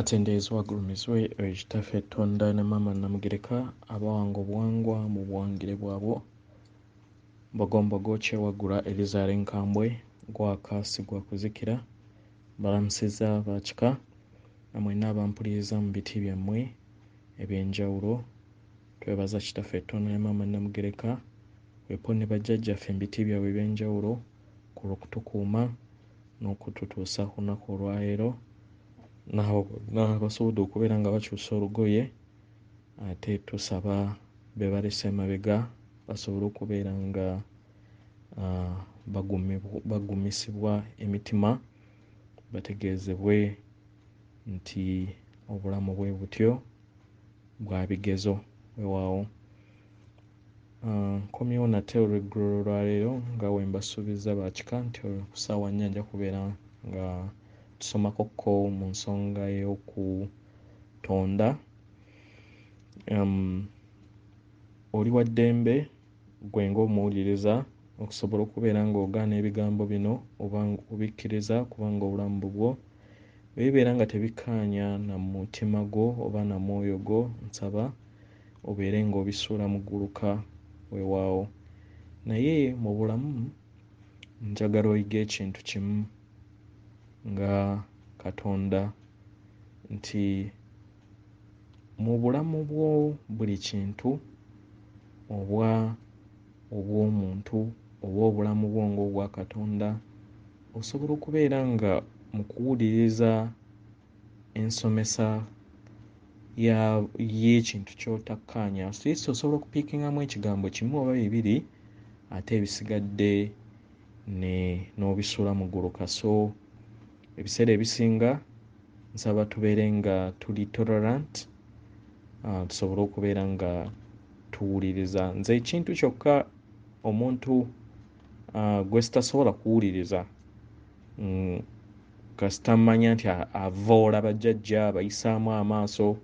Atenderezebwa agulumizibwe oyo Kitaffe Tonda ne Maama Namugereka abawanga obuwangwa mu buwangire bwabwo. Mbogombogo Kyewaggula erizaala enkambwe, gwaka si gwa kuzikira. Mbalamusizza ba kika na mwenna abampuliriza mu biti byammwe eby'enjawulo. Twebaza Kitaffe Tonda ne Maama Namugereka wepo ne bajjajjaffe mu biti byabwe eby'enjawulo ku lw'okutukuuma n'okututuusa ku lunaku olwaleero, n'abo bonna abasobodde okubeera nga bakyusa olugoye, ate tusaba be balese emabega basobole okubeera nga bagumisibwa emitima, bategeezebwe nti obulamu bwe butyo bwa bigezo. Weewaawo. Nkomyewo nate olw'eggulo lwaleero nga bwe mbasuubizza ba kika nti ku ssaawa 4 nja kubeera nga tusomako ko mu nsonga y'okutonda. Oli wa ddembe ggwe ng'omuwuliriza okusobola okubeera ng'ogaana ebigambo bino oba okubikkiriza, kubanga obulamu bubwo. Bwe bibeera nga tebikkaanya na mutima gwo oba na mwoyo gwo, nsaba obeere ng'obisuula mu gguluka. Weewaawo. Naye mu bulamu njagala oyige ekintu kimu nga Katonda, nti mu bulamu bwo buli kintu oba obw'omuntu oba obulamu bwo ng'obwa Katonda, osobola okubeera nga mu kuwuliriza ensomesa y'ekintu ky'otakkaanya, at least osobola okupiikingamu ekigambo kimu oba bibiri, ate ebisigadde n'obisuula mu gguluka. So ebiseera ebisinga nsaba tubeere nga tuli tolerant, tusobole okubeera nga tuwuliriza. Nze ekintu kyokka omuntu gwe sitasobola kuwuliriza, kasita mmanya nti avoola bajjajja, abayisaamu amaaso,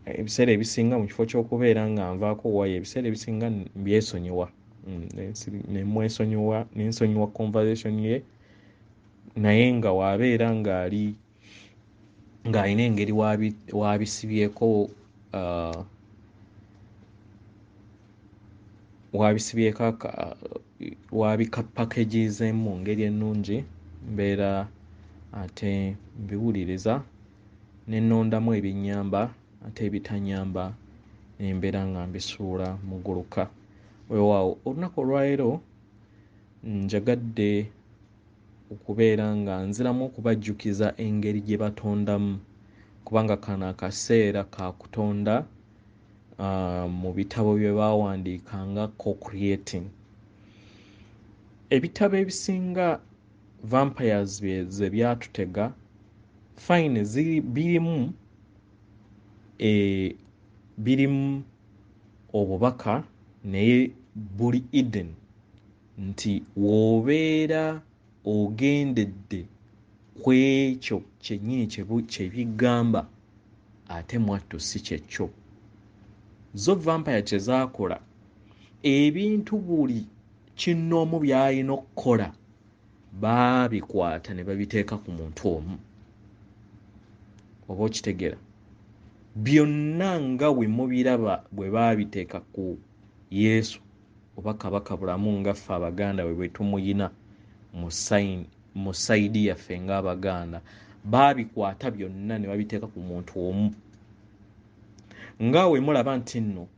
ebiseera ebisinga mu kifo ky'okubeera nga nvaako waya, ebiseera ebisinga mbyesonyiwa. Nemwesonyiwa, nensonyiwa conversation ye, naye nga wabeera ng'ali ng'alina engeri wabisibyeko, wabisibyeko wabikapackagizeemu mu ngeri ennungi, mbeera ate mbiwuliriza ne nnondamu ebinnyamba, ate ebitanyamba ne mbeera nga mbisuula mu gguluka. Weewaawo, olunaku olwaleero njagadde okubeera nga nziramu okubajjukiza engeri gye batondamu, kubanga kano akaseera ka kutonda, mu bitabo bye baawandiika nga co-creating. Ebitabo ebisinga vampires ze byatutega, fine, birimu obubaka, naye buli Eden nti w'obeera ogendedde ku ekyo kyennyini kye bigamba, ate mwattu si kyekyo. Zo vampire kye zaakola, ebintu buli kinnoomu by'alina okukola baabikwata ne babiteeka ku muntu omu. Oba okitegeera? Byonna nga bwe mubiraba bwe baabiteeka ku Yesu oba Kabaka Bulamu nga ffe Abaganda bwe tumuyina mu sayidi yaffe ng'Abaganda, baabikwata byonna ne babiteeka ku muntu omu. Nga bwe mulaba nti nno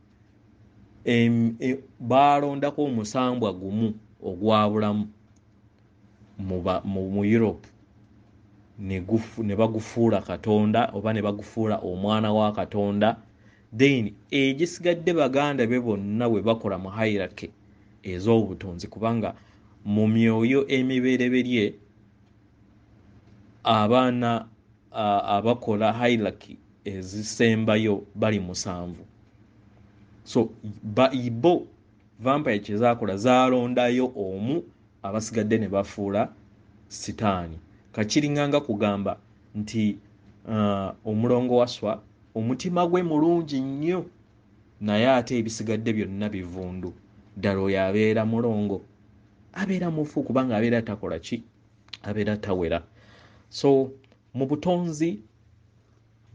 baalondako omusambwa gumu ogwa Bulamu mu Europe, ne bagufuula Katonda oba ne bagufuula omwana wa Katonda. Then egisigadde baganda be bonna bwe bakola mu hierarchy ez'obutonzi, kubanga mu myoyo emibereberye abaana abakola hierarchy ezisembayo bali 7. So bo vampire kye zaakola, zaalondayo omu, abasigadde ne bafuula sitaani. Kakiringanga kugamba nti omulongo waswa omutima gwe mulungi nnyo, naye ate ebisigadde byonna bivundu. Ddala oyo abeera mulongo, abeera mufu, kubanga abeera takola ki, abeera tawera. So Mu butonzi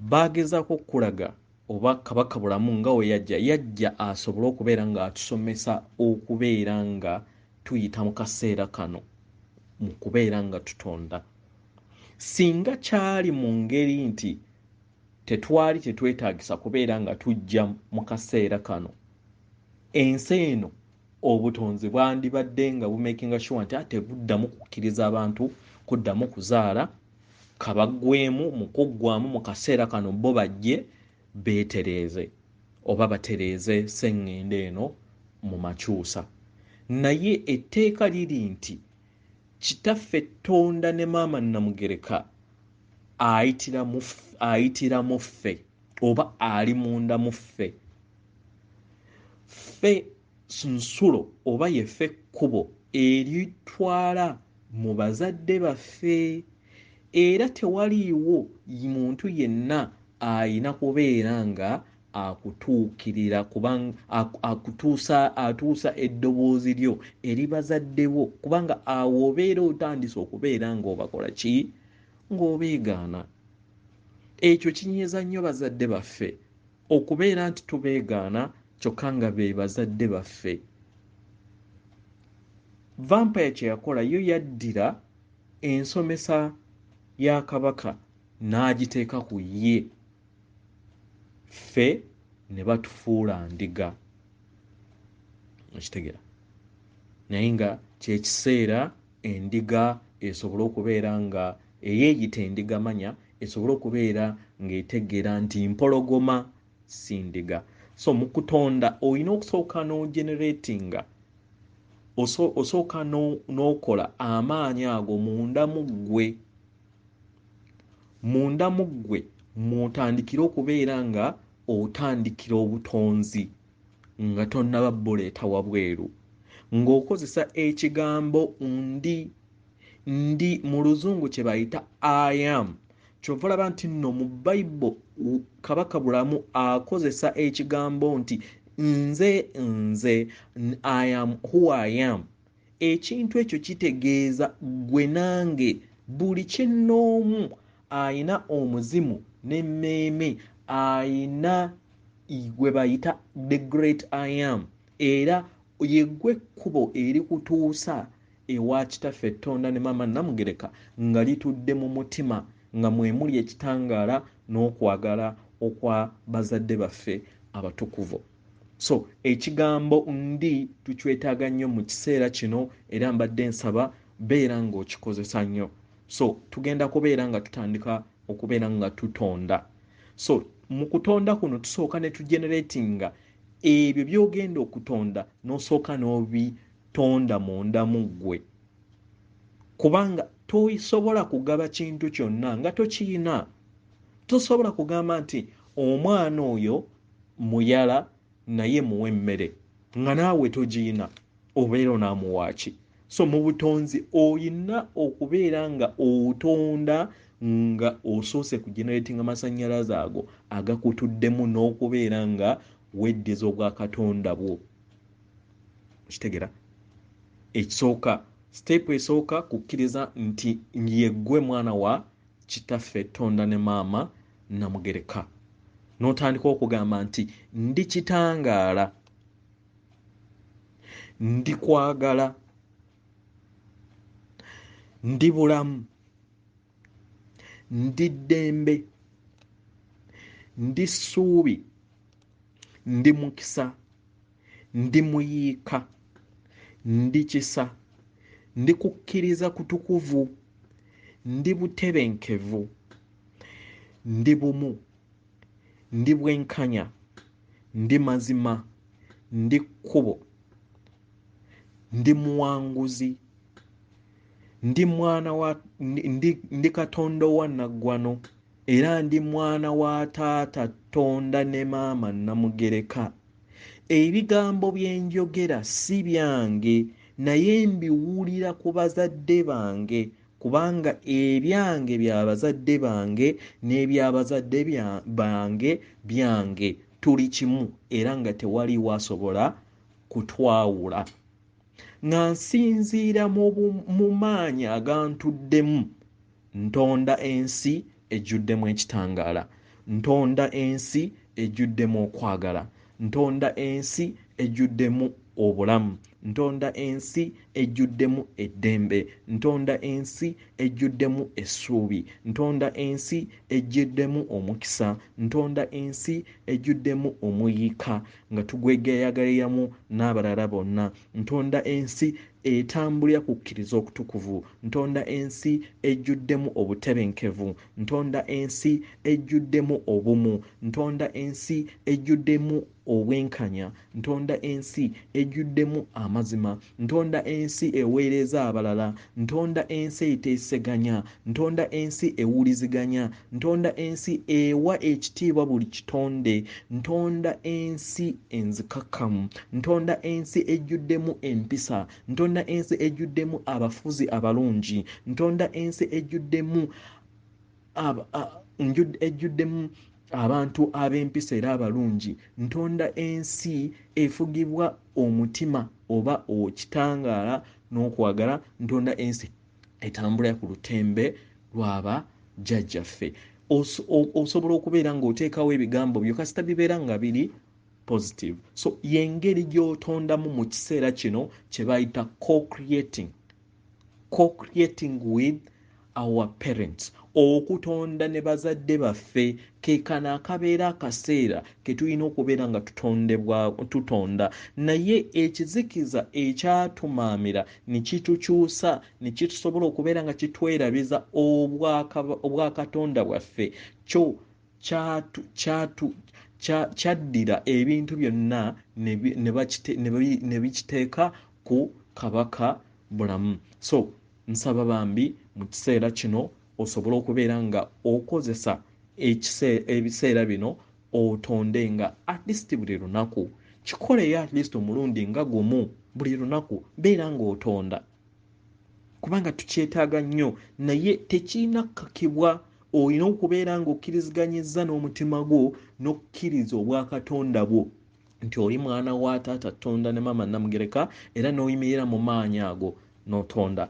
bagezaako okukulaga oba Kabaka Bulamu nga we yajja, yajja asobole okubeera ng'atusomesa okubeera nga tuyita mu kaseera kano mu kubeera nga tutonda. Singa kyali mu ngeri nti tetwali tetwetaagisa kubeera nga tujja mu kaseera kano, ensi eno obutonzi bwandibadde nga bumakinga sure nti tebuddamu kukkiriza abantu kuddamu kuzaala, kabaggwemu mu kuggwamu mu kaseera kano bo bajje beetereeze oba batereeze sseŋŋendo eno mu makyusa. Naye etteeka liri nti Kitaffe Ttonda ne Maama Namugereka ayitira mu ffe oba ali munda mu ffe. Ffe nsulo oba ye ffe kkubo eritwala mu bazadde baffe, era tewaliiwo muntu yenna ayina kubeera nga akutuukirira kubanga akutuusa atuusa eddoboozi lyo eri bazadde bo, kubanga awo obeera otandise okubeera ng'obakola ki, ng'obeegaana. Ekyo kinyiiza nnyo bazadde baffe okubeera nti tubeegaana kyokka nga be bazadde baffe. Vampire kye yakola yo yaddira ensomesa ya Kabaka n'agiteeka ku ye, ffe ne batufuula ndiga. Okitegera? Naye nga kyekiseera endiga esobole okubeera nga eyeeyita endiga manya esobole okubeera ng'etegeera nti mpologoma si ndiga. So mu kutonda olina okusooka n'ogeneratinga, osooka n'okola amaanyi ago munda mu ggwe. Munda mu ggwe mw'otandikira okubeera nga otandikira obutonzi nga tonnaba buleeta wabweru, ng'okozesa ekigambo ndi. Ndi mu luzungu kye bayita I am. Ky'ova olaba nti nno mu Bayibuli Kabaka Bulamu akozesa ekigambo nti nze nze, I am who I am. Ekintu ekyo kitegeeza ggwe nange buli kinnoomu ayina omuzimu n'emmeeme ayina gwe bayita the great I am, era ye ggwe ekkubo erikutuusa ewa Kitaffe Ttonda ne Maama Namugereka nga litudde mu mutima, nga mwe muli ekitangaala n'okwagala okwa bazadde baffe abatukuvu. So ekigambo ndi tukyetaaga nnyo mu kiseera kino, era mbadde nsaba beera ng'okikozesa nnyo. So tugenda kubeera nga tutandika okubeera nga tutonda. So mu kutonda kuno tusooka ne tugeneratinga ebyo by'ogenda okutonda, n'osooka n'obitonda munda mu ggwe, kubanga tosobola kugaba kintu kyonna nga tokiyina. Tosobola kugamba nti omwana oyo muyala naye muwe emmere nga naawe togiyina, obeera onaamuwa ki? So mu butonzi oyina okubeera nga otonda nga osoose kugeneratinga amasannyalaze ago agakutuddemu n'okubeera nga weddiza obwakatonda bwo. Kitegera? Ekisooka, step esooka, kukkiriza nti yeggwe mwana wa Kitaffe Ttonda ne Maama Namugereka, n'otandika okugamba nti ndi kitangaala, ndi kwagala, ndi bulamu, ndi ddembe, ndi ssuubi, ndi mukisa, ndi muyiika, ndi kisa, ndi kukkiriza kutukuvu, ndi butebenkevu, ndi bumu, ndi bwenkanya, ndi mazima, ndi kkubo, ndi muwanguzi, ndi mwana wa ndi Katonda owa Naggwano, era ndi mwana wa Taata Ttonda ne Maama Namugereka. Ebigambo bye njogera si byange, naye mbiwulira ku bazadde bange, kubanga ebyange bya bazadde bange n'ebyabazadde bange byange. Tuli kimu era nga tewaliiwo asobola kutwawula. Nga nsinziira mu maanyi agantuddemu Ntonda ensi ejjuddemu ekitangaala. Ntonda ensi ejjuddemu okwagala. Ntonda ensi ejjuddemu obulamu. Ntonda ensi ejjuddemu eddembe. Ntonda ensi ejjuddemu essuubi. Ntonda ensi ejjuddemu omukisa. Ntonda ensi ejjuddemu omuyiika nga tugwegayagaliramu n'abalala bonna. Ntonda ensi etambulira kukkiriza okutukuvu. Ntonda ensi ejjuddemu obutebenkevu. Ntonda ensi ejjuddemu obumu. Ntonda ensi ejjuddemu obwenkanya. Ntonda ensi ejjuddemu amazima. Ntonda ensi eweereza abalala. Ntonda ensi eteeseganya. Ntonda ensi ewuliziganya. Ntonda ensi ewa ekitiibwa buli kitonde. Ntonda ensi enzikakkamu. Ntonda ensi ejjuddemu empisa. Ntonda ensi ejjuddemu abafuzi abalungi. Ntonda ensi ejjuddemu abantu ab'empisa era abalungi. Ntonda ensi efugibwa omutima oba ekitangaala n'okwagala. Ntonda ensi etambulira ku lutembe lw'aba jjajjaffe. Osobola okubeera ng'oteekawo ebigambo byo kasita bibeera nga biri positive. So y'engeri gy'otondamu mu kiseera kino kye bayita co-creating. Co-creating with our parents. Okutonda ne bazadde baffe ke kano akabeera akaseera ke tulina okubeera nga tutonda. Naye ekizikiza ekyatumaamira ne kitukyusa ne kitusobola okubeera nga kitwerabiza obwakatonda bwaffe, kyo kyaddira ebintu byonna ne bikiteeka ku Kabaka Bulamu. So nsaba bambi mu kiseera kino osobola okubeera nga okozesa ebiseera bino otonde nga at least buli lunaku. Kikoleyo at least omulundi nga gumu buli lunaku, beera ng'otonda, kubanga tukyetaaga nnyo. Naye tekirina kkakibwa, olina okubeera ng'okkiriziganyizza n'omutima gwo n'okkiriza obwakatonda bwo nti oli mwana wa taata Tonda ne maama Namugereka, era n'oyimirira mu maanyi ago n'otonda.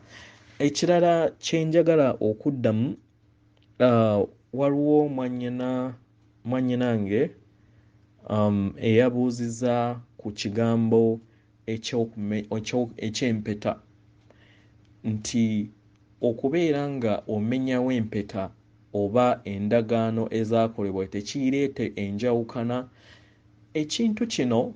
Ekirala kye njagala okuddamu, waliwo mwannyinange eyabuuziza ku kigambo eky'empeta, nti okubeera nga omenyawo empeta oba endagaano ezaakolebwa tekireeta enjawukana. Ekintu kino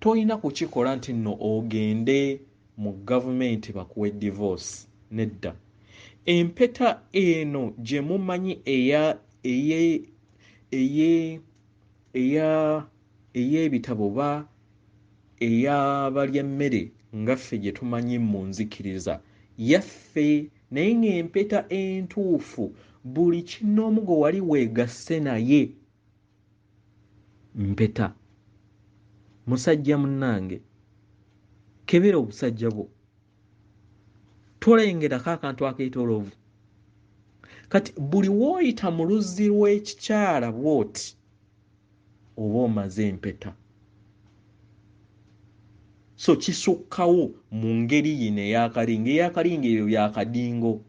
tolina kukikola nti nno ogende mu gavumenti bakuwe divorce, nedda. Empeta eno gye mumanyi ey'ebitabo oba ey'abalyemmere nga ffe gye tumanyi mu nzikiriza yaffe, naye ng'empeta entuufu buli kinnoomu gwe wali weegasse naye mpeta. Musajja munnange, kebera obusajja bwo, tolengerako akantu akeetooloovu. Kati buli w'oyita mu luzzi lw'ekikyala bw'oti oba omaze empeta. So kisukkawo mu ngeri yino ey'akalingo. Ey'akalingo eyo byakadingo,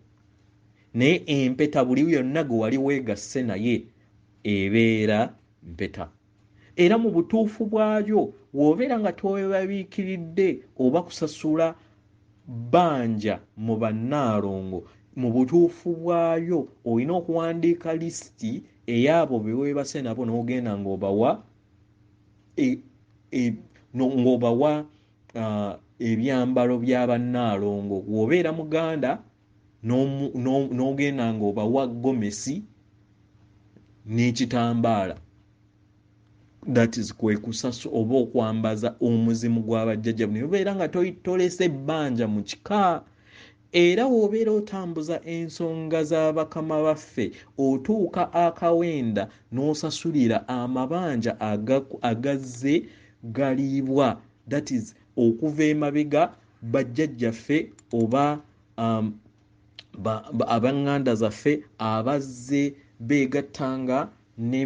naye empeta buli yonna gwe wali weegasse naye ebeera mpeta. Era mu butuufu bwayo w'obeera nga towebabiikiridde oba kusasula bbanja mu bannaalongo, mu butuufu bwayo olina okuwandiika lisiti ey'abo be weebase nabo n'ogenda ng'obawa ebyambalo by'abannaalongo. W'obeera muganda n'ogenda ng'obawa gomesi n'ekitambaala, that is kwe kusasu oba okwambaza omuzimu gw'abajjajja. Naye obeera nga tolese ebbanja mu kika. Era w'obeera otambuza ensonga z'abakama baffe, otuuka akawenda n'osasulira amabanja agazze galiibwa, that is okuva emabega bajjajjaffe oba ab'eŋŋanda zaffe abazze beegattanga ne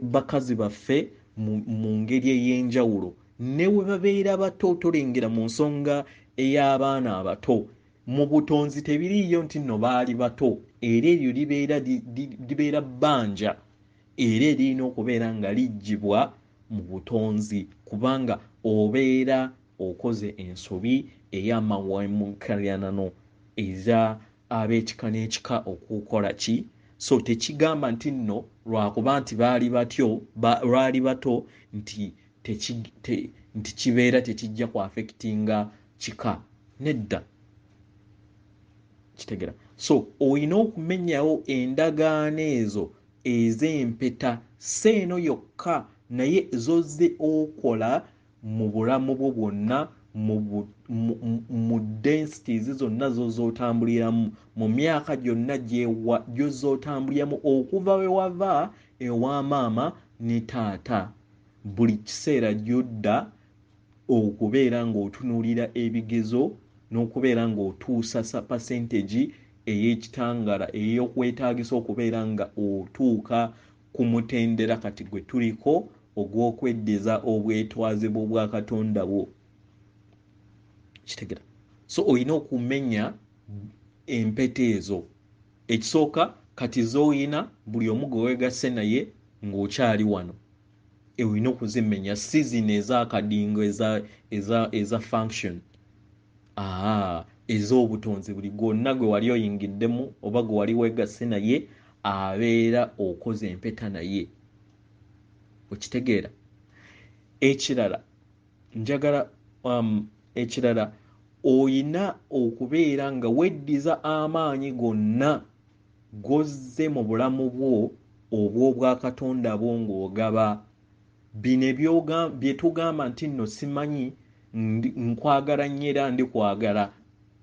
bakazi baffe mu ngeri ey'enjawulo. Ne we babeera bato tolengera mu nsonga ey'abaana abato. Mu butonzi tebiriiyo nti nno baali bato, era eryo libeera bbanja era eririna okubeera nga liggyibwa mu butonzi, kubanga obeera okoze ensobi ey'amawamukalyanano eza ab'ekika n'ekika okukola ki. So tekigamba nti nno lwakuba nti baali batyo, lwali bato nti nti kibeera tekijja ku affectinga kika, nedda. Kitegera? So olina okumenyawo endagaano ezo ez'empeta, si eno yokka, naye z'ozze okola mu bulamu bwo bwonna, mu densities zonna z'ozotambuliramu, mu myaka gyonna gy'ozotambuliramu okuva we wava ewa maama ne taata. Buli kiseera gy'odda okubeera ng'otunuulira ebigezo n'okubeera ng'otuusa percentage ey'ekitangala ey'okwetaagisa okubeera nga otuuka ku mutendera kati gwe tuliko ogw'okweddiza obwetwaze bw'obwakatonda bwo. Kitegera? So olina okumenya empeta ezo. Ekisooka kati z'olina buli omu gwe weegasse naye ng'okyali wano, olina okuzimenya, si zino ez'akadingo eza function, ez'obutonzi. Buli gwonna gwe wali oyingiddemu oba gwe wali weegasse naye abeera okoze empeta naye. Okitegeera? Ekirala njagala ekirala oyina okubeera nga weddiza amaanyi gonna g'ozze mu bulamu bwo obw'obwakatonda bwo ng'ogaba bino bye tugamba nti nno simanyi nkwagala nnyo era ndikwagala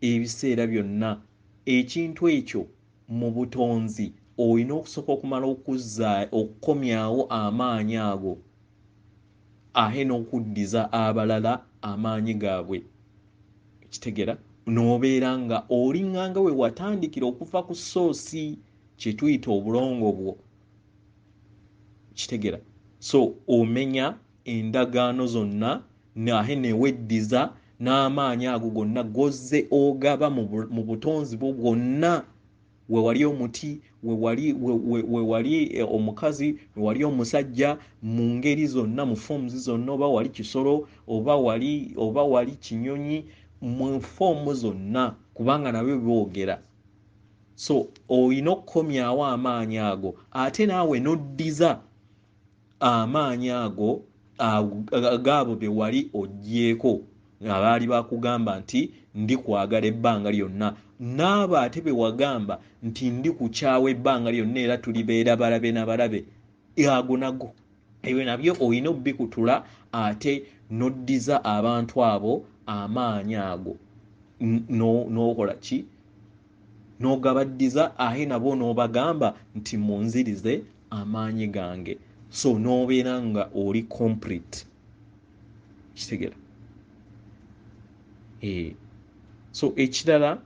ebiseera byonna. Ekintu ekyo mu butonzi olina okusooka okumala okuzza okukomyawo amaanyi ago, ate n'okuddiza abalala amaanyi gaabwe. Kitegera? N'obeera nga olinganga we watandikira okuva ku soosi kye tuyita obulongo bwo. Kitegera? So omenya endagaano zonna ate ne weddiza n'amaanyi ago gonna g'ozze ogaba mu butonzi bwo bwonna. We wali omuti, we wali omukazi, we wali omusajja, mu ngeri zonna, mu forms zonna, oba wali kisolo, oba wali kinyonyi, mu foomu zonna, kubanga nabyo byogera. So olina okukomyawo amaanyi ago, ate naawe n'oddiza amaanyi ago gaabo be wali oggyeeko, abaali bakugamba nti ndikwagala ebbanga lyonna, n'abo ate be wagamba nti ndikukyawa ebbanga lyonna era tulibeera balabe na balabe, ago nago ebyo nabyo olina obbikutula ate n'oddiza abantu abo amaanyi ago, n'okola ki, n'ogabaddiza, ate nabo n'obagamba nti munzirize amaanyi gange. So n'obeera nga oli complete. Kitegera? So ekirala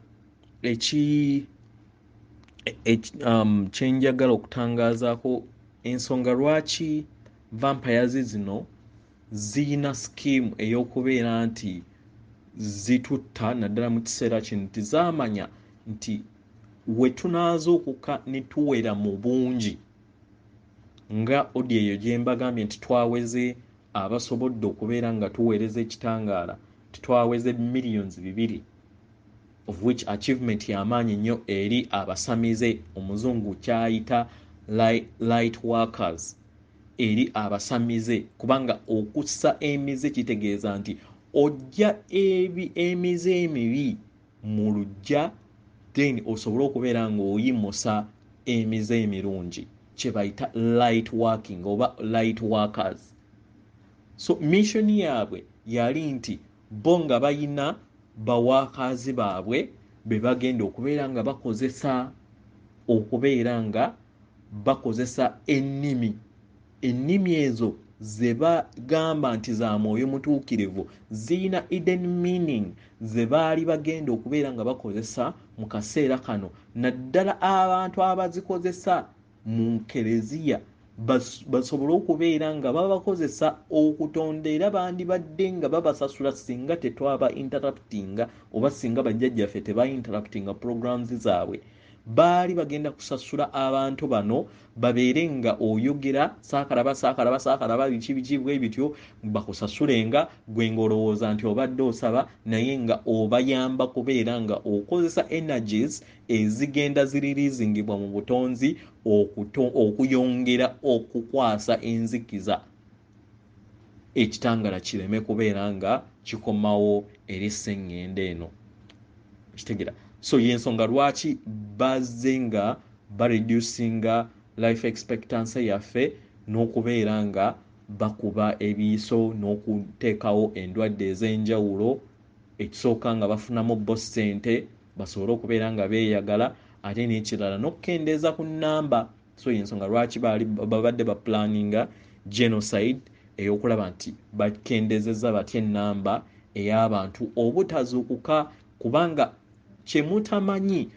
kyenjagala okutangaazaako ensonga lwaki vampires zino ziyina scheme ey'okubeera nti zitutta naddala mu kiseera kino, nti zaamanya nti we tunaazuukuka ne tuwera mu bungi, nga odi eyo gye mbagambye nti twaweze abasobodde okubeera nga tuweereza ekitangaala, twaweze 2 million, of which achievement y'amaanyi nnyo eri abasamize, omuzungu kyayita light workers, eri abasamize, kubanga okussa emize kitegeeza nti ojja emize emibi mu luggya, then osobole okubeera ng'oyimusa emize emirungi, kye bayita light working oba light workers. So mission yaabwe yali nti bo nga bayina bawaakaazi baabwe be bagenda okubeera nga bakozesa, okubeera nga bakozesa ennimi. Ennimi ezo ze bagamba nti za mwoyo mutuukirivu ziyina hidden meaning ze baali bagenda okubeera nga bakozesa mu kaseera kano, naddala abantu abazikozesa mu nkereziya Basobole okubeera nga babakozesa okutonda, era bandibadde nga babasasula singa tetwaba interruptinga, oba singa bajjajjaffe teba interruptinga programs zaabwe. Baali bagenda kusasula abantu bano babeere nga oyogera saakalaba saakalaba saakalaba biki biki bwe bityo, bakusasulenga gwe ng'olowooza nti obadde osaba, naye nga obayamba kubeera nga okozesa energies ezigenda ziririzingibwa mu butonzi okuyongera okukwasa enzikiza, ekitangala kireme kubeera nga kikomawo eri sseŋŋendo eno. Kitegeera? So yensonga lwaki bazze nga bareducinga life expectancy yaffe n'okubeera nga bakuba ebiiso n'okuteekawo endwadde ez'enjawulo. Ekisooka nga bafunamu bo ssente basobole okubeera nga beeyagala, ate n'ekirala n'okukendeeza ku nnamba. So yensonga lwaki baali babadde baplaninga genocide ey'okulaba nti bakendeezezza batya ennamba ey'abantu obutazuukuka, kubanga kyemutamanyi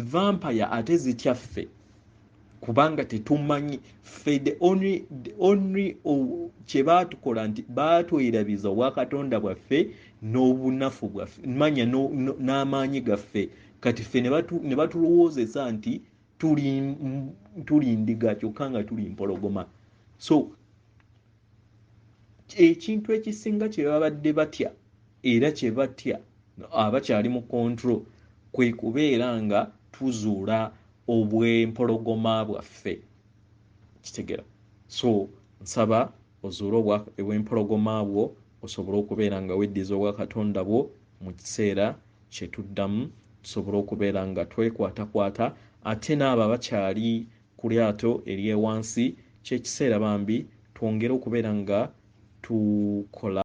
vampire ate zitya ffe, kubanga tetumanyi ffe. The only kye baatukola nti baatwerabiza obwakatonda bwaffe n'obunafu bwaffe, manya n'amaanyi gaffe. Kati ffe ne batulowoozesa nti tuli ndiga, kyokka nga tuli mpologoma. So ekintu ekisinga kye babadde batya, era kye batya abakyali mu control, kwe kubeera nga tuzuula obwempologoma bwaffe. Kitegera? So nsaba ozuule obwempologoma bwo, osobole okubeera nga weddiza obwakatonda bwo mu kiseera kyetuddamu, tusobole okubeera nga twekwatakwata. Ate n'abo abakyali ku lyato eryewansi, kyekiseera bambi twongere okubeera nga tukola.